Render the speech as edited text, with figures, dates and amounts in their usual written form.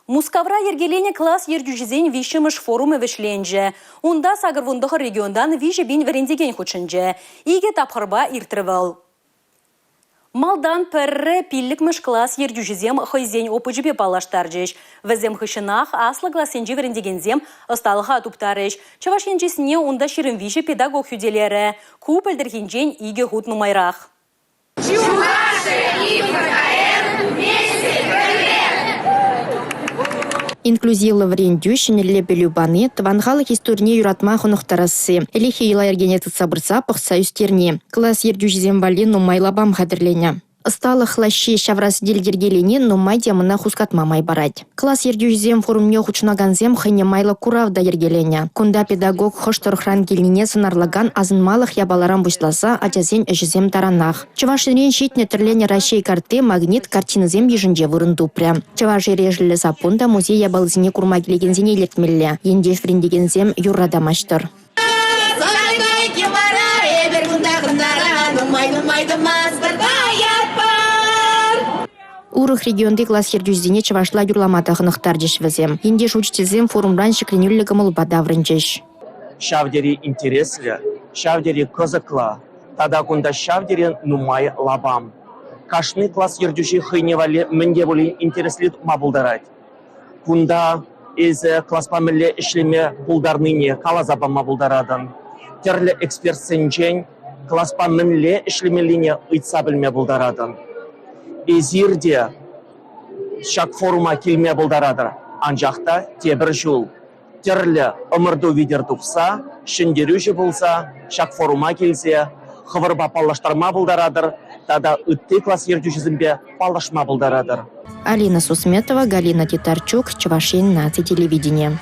Мускавра йӗркеленӗ класс ертӳҫисен виҫҫӗмӗш форумӗ вӗҫленчӗ. Унта 89 регионтан 3 000 вӗрентекен хутшӑнчӗ. Икӗ тапхӑрпа иртрӗ вӑл. Малтан пӗрре пиллӗкмӗш класс ертӳҫисем хӑйсен опычӗпе паллаштарчӗҫ. Вӗсем хыҫҫӑнах аслӑ классенчи вӗрентекенсем ӑсталӑха туптарӗҫ. Чӑваш Ен чысне унта 23 педагог хӳтӗлерӗ. Ку пӗлтӗрхинчен икӗ хут нумайрах. Инклюзивлӑ вӗрентӳ, ҫӗнӗлле пӗлӳ пани, тӑван халӑх историне юратма хӑнӑхтарасси, ӗлӗкхи йӑла-йӗркене тытса пырса пӑхса ӳстерни. Класс ертӳҫисем валли нумай лапам хатӗрленӗ. Ӑсталӑх лаҫҫи ҫавра сӗтел йӗркелени нумай темӑна хускатма май парать. Класс ертӳҫисен форумне хутшӑнакансем хӑйне майлӑ курав та йӗркеленӗ. Кунта педагог хӑш тӑрӑхран килнине сӑнарлакан асӑнмалӑх япаларан пуҫласа ачасен ӗҫӗсем таранах. Чӑваш Енрен ҫитнӗ тӗрленӗ Раҫҫей картти магнит картинӑсем йышӗнче вырӑн тупрӗ. Чӑваш эрешӗллӗ саппун та музей япалисене курма килекенсене илӗртмелле. Ентеш вӗрентекенсем юрра та маҫтӑр. Урӑх регионти класс ертӳҫисене чӑвашла юрлама та хӑнӑхтарчӗҫ вӗсем. Ентеш-учительсем форумран ҫӗкленӳллӗ кӑмӑлпа таврӑнчӗҫ. Ҫав тери интереслӗ, ҫав тери кӑсӑклӑ тата кунта ҫав тери нумай лапам. Кашни класс ертӳҫи хӑйне валли мӗн те пулин интересли тупма пултарать. Кунта эсӗ класпа мӗнле ӗҫлеме пултарнине каласа пама пултаратӑн. Тӗрлӗ экспертсенчен класпа мӗнле ӗҫлемеллине ыйтса пӗлме пултаратӑн. Эсир те ҫак форума килме пултаратӑр, анчах та тепӗр ҫул тӗрлӗ ӑмӑрту витӗр тухса, ҫӗнтерӳҫӗ пулса ҫак форума килсе хӑвӑрпа паллаштарма пултаратӑр тата ытти класс ертӳҫисемпе паллашма пултаратӑр. Алина Сусметова, Галина Титарчук, Чӑваш Ен наци телевиденийӗ.